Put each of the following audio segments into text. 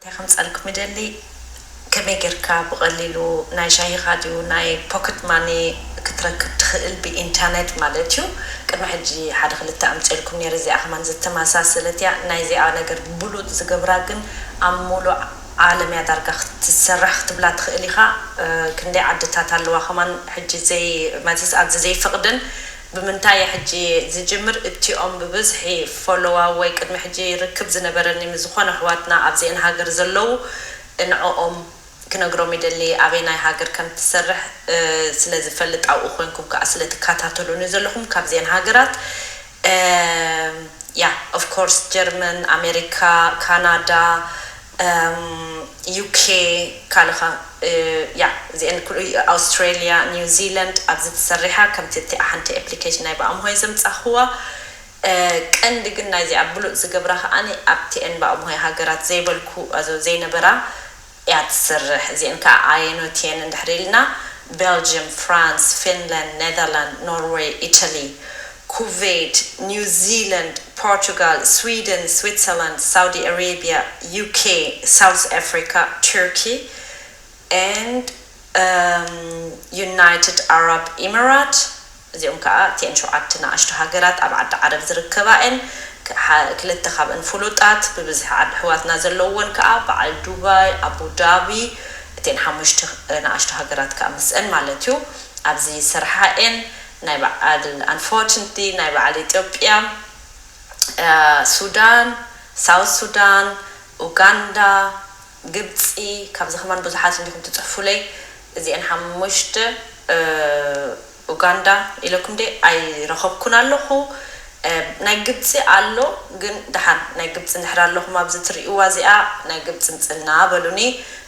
እንታይ ከምጻልኩም ይደሊ? ከመይ ጌርካ ብቐሊሉ ናይ ሻሂኻ ድዩ ናይ ፖክት ማኒ ክትረክብ ትኽእል ብኢንተርኔት ማለት እዩ። ቅድሚ ሕጂ ሓደ ክልተ ኣምፅኤልኩም ነይረ፣ እዚኣ ከማን ዝተመሳሰለት እያ። ናይዚኣ ነገር ብሉፅ ዝገብራ ግን ኣብ ሙሉእ ዓለም እያ ዳርጋ ክትሰርሕ ክትብላ ትኽእል ኢኻ። ክንደይ ዓድታት ኣለዋ ከማን ሕጂ ዘይ ማለትስ ኣብዚ ዘይፈቕደን ብምንታይ እየ ሕጂ ዝጅምር? እቲኦም ብብዝሒ ፎሎዋ ወይ ቅድሚ ሕጂ ርክብ ዝነበረኒ ምስ ዝኾነ ኣሕዋትና ኣብዚአን ሃገር ዘለዉ ንዕኦም ክነግሮም ይደሊ። ኣበይናይ ሃገር ከም ትሰርሕ ስለ ዝፈልጥ ኣብኡ ኮይንኩም ከዓ ስለ ትከታተሉኒ ዘለኹም ካብዚአን ሃገራት ያ ኦፍ ኮርስ ጀርመን፣ ኣሜሪካ፣ ካናዳ፣ ዩኬ ካልኻ ያ እዚአን ኣውስትራሊያ፣ ኒው ዚላንድ ኣብዚ ትሰሪሓ ከምቲ እቲኣ ሓንቲ ኣፕሊኬሽን ናይ ብኣምሆይ ዘምፃኽዋ። ቀንዲ ግን ናይዚኣ ብሉፅ ዝገብራ ከዓኒ ኣብቲአን ብኣምሆይ ሃገራት ዘይበልኩ ዘይነበራ እያ ትሰርሕ። እዚአን ከዓ ኣየኖት እየን እንድሕር ኢልና ቤልጅየም፣ ፍራንስ፣ ፊንላንድ፣ ኔዘርላንድ፣ ኖርዌይ፣ ኢታሊ፣ ኩዌት፣ ኒው ዚላንድ፣ ፖርቱጋል፣ ስዊደን፣ ስዊትዘርላንድ፣ ሳውዲ ኣረቢያ፣ ዩኬ፣ ሳውስ ኣፍሪካ፣ ቱርኪ and ዩናይትድ ኣረብ ኢሚራት። እዚኦም ከዓ እቲአን ሸውዓተ ንኣሽቱ ሃገራት ኣብ ዓዲ ዓረብ ዝርከባ እየን። ክልተ ካብአን ፍሉጣት ብብዝሒ ዓዲ ኣሕዋትና ዘለውወን ከዓ በዓል ዱባይ፣ ኣቡዳቢ፣ እቲአን ሓሙሽተ ንኣሽቱ ሃገራት ከዓ ምስአን ማለት እዩ ኣብዚ ዝሰርሓ እየን። ናይ በዓል ኣንፎርችንትሊ ናይ በዓል ኢትዮጵያ፣ ሱዳን፣ ሳውት ሱዳን፣ ኡጋንዳ፣ ግብፂ፣ ካብዚ ከማን ብዙሓት እንዲኹም ትፅሕፉለይ። እዚአን ሓሙሽተ ኡጋንዳ ኢለኩም ደ ኣይረኸብኩን ኣለኹ። ናይ ግብፂ ኣሎ ግን ደሓን ናይ ግብፂ እንድሕር ኣለኹም ኣብዚ ትርእይዋ እዚኣ ናይ ግብፂ ምፅልና በሉኒ።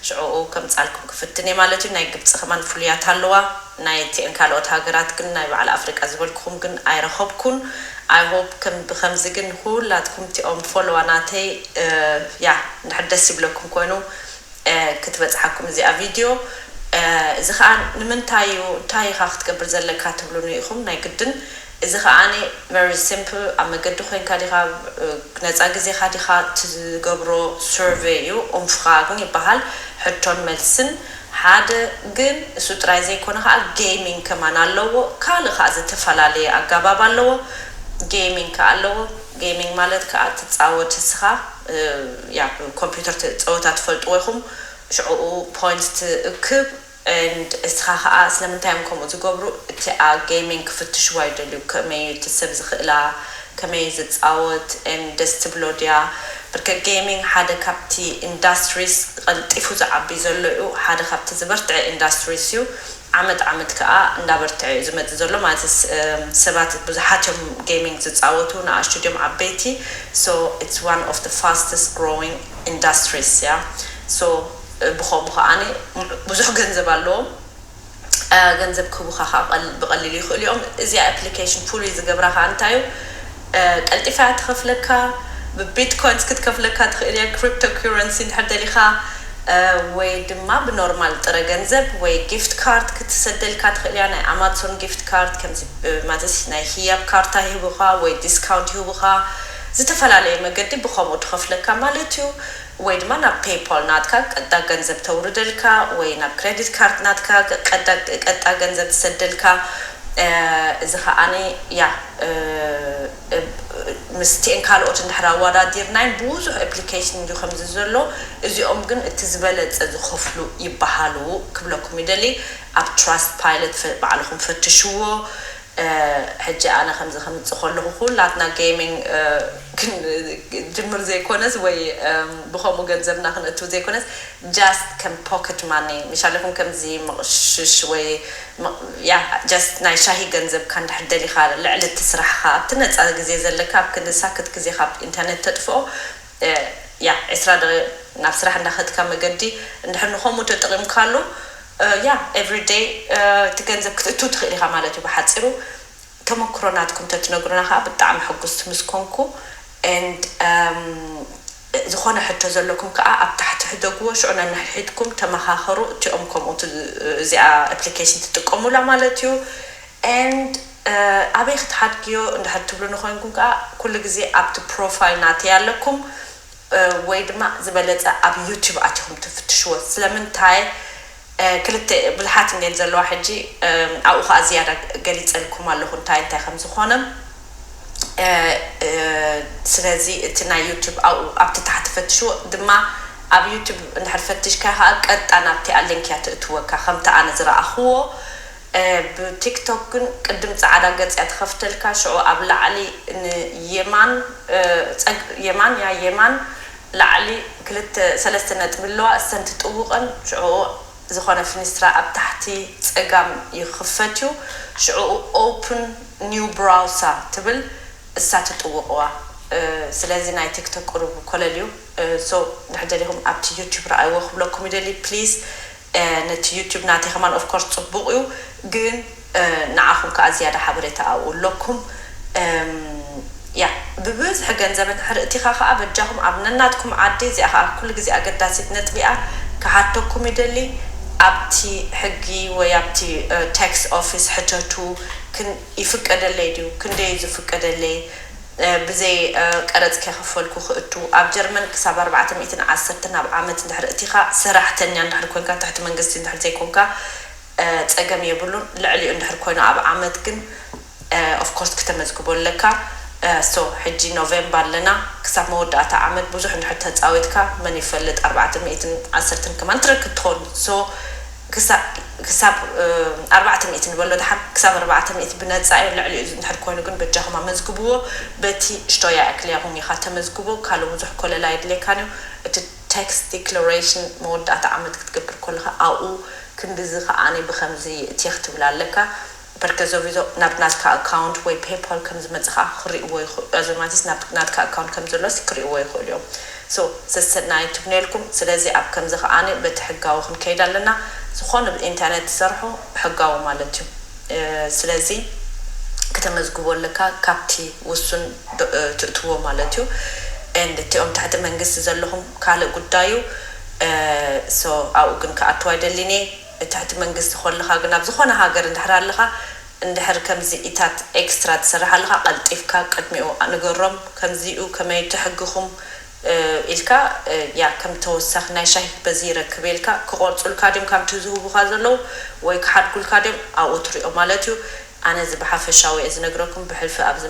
ሽዕኡ ከምፃልኩም ክፍትን እየ ማለት እዩ። ናይ ግብፂ ከማን ፍሉያት ኣለዋ። ናይ እቲአን ካልኦት ሃገራት ግን ናይ በዓል ኣፍሪቃ ዝበልኩኹም ግን ኣይረኸብኩን። I hope ከም ብከምዚ ግን ንኩላትኩም እቲኦም ፎሎዋ ናተይ ያ እንድሕር ደስ ይብለኩም ኮይኑ ክትበፅሓኩም እዚኣ ቪድዮ። እዚ ከዓ ንምንታይ እዩ እንታይ ኢኻ ክትገብር ዘለካ ትብሉኒ ኢኹም ናይ ግድን። እዚ ከዓ very simple ኣብ መገዲ ኮይንካ ዲኻ ነፃ ግዜኻ ዲኻ ትገብሮ ሰርቨይ እዩ። ኡምፍራግን ይበሃል። ሕቶን መልስን ሓደ ግን እሱ ጥራይ ዘይኮነ ከዓ ጌሚንግ ከማን ኣለዎ። ካልእ ከዓ ዝተፈላለየ ኣጋባብ ኣለዎ። ጌሚንግ ከዓ ኣለዎ። ጌሚንግ ማለት ከዓ ትፃወት እስኻ ያ ኮምፒውተር ፀወታ ትፈልጥዎ ኢኹም። ሽዕኡ ፖይንት ትእክብ and እስኻ ከዓ ስለምንታይ እዮም ከምኡ ዝገብሩ? እቲ ጌሚንግ ክፍትሽዋ ይደልዩ። ከመይ እቲ ሰብ ዝኽእላ ከመይ ዝፃወት and ደስ ትብሎ ድያ? ብርከ ጌሚንግ ሓደ ካብቲ ኢንዳስትሪስ ቀልጢፉ ዝዓቢ ዘሎ እዩ። ሓደ ካብቲ ዝበርትዐ ኢንዳስትሪስ እዩ። ዓመት ዓመት ከዓ እንዳበርትዐ እዩ ዝመፅእ ዘሎ ማለት ሰባት ብዙሓት እዮም ጌሚንግ ዝፃወቱ ንኣሽቱ ድዮም ዓበይቲ። So it's one of the fastest growing industries እያ። So ብኸምኡ ከዓኒ ብዙሕ ገንዘብ ኣለዎም። ገንዘብ ክህቡኻ ከዓ ብቐሊሉ ይኽእሉ እዮም። እዚኣ ኣፕሊኬሽን ፍሉይ ዝገብራ ከዓ እንታይ እዩ? ቀልጢፋ እያ ትኸፍለካ። ብቢትኮይንስ ክትከፍለካ ትኽእል እያ። ክሪፕቶ ኩረንሲ እንድሕር ደሊኻ ወይ ድማ ብኖርማል ጥረ ገንዘብ ወይ ጊፍት ካርድ ክትሰደልካ ትኽእል እያ። ናይ ኣማዞን ጊፍት ካርድ ከምዚ ማለት ናይ ህያብ ካርታ ይህቡኻ ወይ ዲስካውንት ይህቡኻ። ዝተፈላለየ መገዲ ብኸምኡ ትኸፍለካ ማለት እዩ። ወይ ድማ ናብ ፔይፓል ናትካ ቀጥታ ገንዘብ ተውርደልካ ወይ ናብ ክሬዲት ካርድ ናትካ ቀጥታ ገንዘብ ትሰደልካ። እዚ ከዓኒ ያ ምስቲኤን ካልኦት እንድሕር ኣወዳዲርናይ ብዙሕ ኣፕሊኬሽን እዩ ከምዚ ዘሎ። እዚኦም ግን እቲ ዝበለፀ ዝኸፍሉ ይበሃሉ ክብለኩም ይደሊ። ኣብ ትራስት ፓይለት ባዕልኹም ፈትሽዎ። ሕጂ ኣነ ከምዚ ከምፅእ ከለኹ ኩላትና ጌሚንግ ክንጅምር ዘይኮነስ ወይ ብከምኡ ገንዘብና ክንእትው ዘይኮነስ just ከም ፖከት ማኒ ምሻለኩም ከምዚ ምቕሽሽ ወይ ያ just ናይ ሻሂ ገንዘብካ እንድሕር ደሊኻ ልዕሊ እቲ ስራሕኻ ኣብቲ ነፃ ግዜ ዘለካ ኣብ ክንዲ ሳክት ግዜ ካብ ኢንተርኔት ተጥፍኦ ያ ዕስራ ደቂቕ ናብ ስራሕ እንዳኸድካ መገዲ እንድሕር ንኸምኡ ተጠቒምካሉ ያ everyday እቲ ገንዘብ ክትእቱ ትኽእል ኢኻ ማለት እዩ ብሓፂሩ። ተመክሮ ናትኩም ተትነግሩና ከዓ ብጣዕሚ ሕጉስቲ ምስ ኮንኩ and ዝኾነ ሕቶ ዘለኩም ከዓ ኣብ ታሕቲ ሕደግዎ ሽዑ ነንሕድሕድኩም ተመኻኸሩ እቲኦም ከምኡ እዚኣ ኣፕሊኬሽን ትጥቀሙላ ማለት እዩ and ኣበይ ክትሓድግዮ እንድሕር ትብሉኒ ኮይንኩም ከዓ ኩሉ ግዜ ኣብቲ ፕሮፋይል ናተይ ኣለኩም ወይ ድማ ዝበለፀ ኣብ ዩቲዩብ ኣቲኹም ትፍትሽዎ። ስለምንታይ ክልተ ብዙሓት እንዴን ዘለዋ ሕጂ ኣብኡ ከዓ ዝያዳ ገሊፀልኩም ኣለኹ እንታይ እንታይ ከም ዝኾነ። ስለዚ እቲ ናይ ዩቲዩብ ኣብኡ ኣብቲ ታሕቲ ፈትሽዎ ድማ ኣብ ዩቲዩብ እንድሕር ፈትሽካ ከዓ ቀጣ ናብቲ ኣሊንክያ ትእትወካ ከምቲ ኣነ ዝረኣኽዎ። ብቲክቶክ ግን ቅድም ፃዕዳ ገፅያ ትኸፍተልካ ሽዑ ኣብ ላዕሊ ንየማን የማን ያ የማን ላዕሊ ክልተ ሰለስተ ነጥቢ ኣለዋ እሰን ትጥውቐን ሽዑ ዝኾነ ፍኒስትራ ኣብ ታሕቲ ፀጋም ይኽፈት እዩ። ሽዑ ኦፕን ኒው ብራውሳ ትብል እሳ ትጥውቕዋ። ስለዚ ናይ ቲክቶክ ቁሩብ ኮለል እዩ። ሶ ድሕር ደሊኹም ኣብቲ ዩቲዩብ ረኣይዎ ክብለኩም ይደሊ ፕሊዝ። ነቲ ዩቲዩብ ናተይ ከማን ኦፍኮርስ ፅቡቕ እዩ ግን ንዓኹም ከዓ ዝያዳ ሓበሬታ ኣብኡ ኣለኩም። ያ ብብዝሒ ገንዘብ እንድሕር እቲኻ ከዓ በጃኹም ኣብ ነናትኩም ዓዲ እዚኣ ከዓ ኩሉ ግዜ ኣገዳሲት ነጥቢኣ ክሓተኩም ይደሊ። ኣብቲ ሕጊ ወይ ኣብቲ ታክስ ኦፊስ ሕተቱ። ይፍቀደለይ ድዩ? ክንደይ እዩ ዝፍቀደለይ? ብዘይ ቀረፅ ከይኸፈልኩ ክእቱ ኣብ ጀርመን ክሳብ ኣርባዕተ ሚእትን ዓሰርተን ኣብ ዓመት እንድሕር እቲኻ ሰራሕተኛ እንድሕር ኮንካ ትሕቲ መንግስቲ እንድሕር ዘይኮንካ ፀገም የብሉን። ልዕሊኡ እንድሕር ኮይኑ ኣብ ዓመት ግን ኦፍኮርስ ክተመዝግቦ ኣለካ። ሶ ሕጂ ኖቬምበር ኣለና ክሳብ መወዳእታ ዓመት ብዙሕ እንድሕር ተፃዊትካ መን ይፈልጥ ኣርባዕተ ሚእትን ዓሰርተን ከማን ትረክብ ትኾን። ሶ ክሳብ ኣርባዕተ ሚእቲ ንበሎ ደሓን ክሳብ ኣርባዕተ ሚእቲ ብነፃ እዩ። ልዕሊኡ እንድሕር ኮይኑ ግን በጃኹም ኣመዝግብዎ። በቲ ሽቶ ያእክል ያኹም ኢኻ ተመዝግቦ ካልእ ብዙሕ ኮለላ የድልየካን እዩ። እቲ ታክስ ዲክላሬሽን መወዳእታ ዓመት ክትገብር ከለኻ ኣብኡ ክንድዚ ከዓኒ ብከምዚ የእትየ ክትብል ኣለካ። በርከዘ ቪዞ ናብ ናትካ ኣካውንት ወይ ፔፓል ከም ዝመጽእ ከዓ ክርእይዎ ይኽእሉ። ኣዘማቲስ ናብ ናትካ ኣካውንት ከም ዘሎስ ክርእይዎ ይኽእሉ እዮም። ሶ ሰሰናይ ትብነልኩም። ስለዚ ኣብ ከምዚ ከዓኒ በቲ ሕጋዊ ክንከይድ ኣለና። ዝኾነ ብኢንተርኔት ትሰርሑ ሕጋዊ ማለት እዩ። ስለዚ ክተመዝግቦ ኣለካ ካብቲ ውሱን ትእትዎ ማለት እዩ። And እቲኦም ትሕቲ መንግስቲ ዘለኹም ካልእ ጉዳዩ። ሶ ኣብኡ ግን ክኣትዋ ይደሊኒ። ትሕቲ መንግስቲ ከለኻ ግን ኣብ ዝኾነ ሃገር እንድሕር ኣለኻ እንድሕር ከምዚ ኢታት ኤክስትራ ትሰርሕ ኣለኻ ቀልጢፍካ ቅድሚኡ ንገሮም ከምዚኡ ከመይ ትሕግኹም ኢልካ ያ ከም ተወሳኺ ናይ ሻሂ በዚ ይረክብ ኢልካ ክቆርፁልካ ድዮም ካብቲ ዝህቡኻ ዘለዉ ወይ ክሓድጉልካ ድዮም ኣብኡ ትሪኦ ማለት እዩ። ኣነ እዚ ብሓፈሻዊ እየ ዝነግረኩም ብሕልፊ ኣብዚ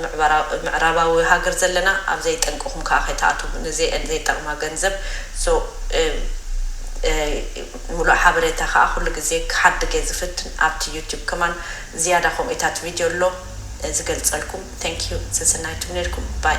ምዕራባዊ ሃገር ዘለና ኣብ ዘይጠንቅኹም ከዓ ከይትኣትዉ ንዘይጠቕማ ገንዘብ። ሶ ሙሉእ ሓበሬታ ከዓ ኩሉ ግዜ ክሓድግ እየ ዝፍትን ኣብቲ ዩቲብ ከማን ዝያዳ ከምኡታት ቪድዮ ኣሎ ዝገልፀልኩም። Thank you ሰሰናይ ትምነልኩም ባይ።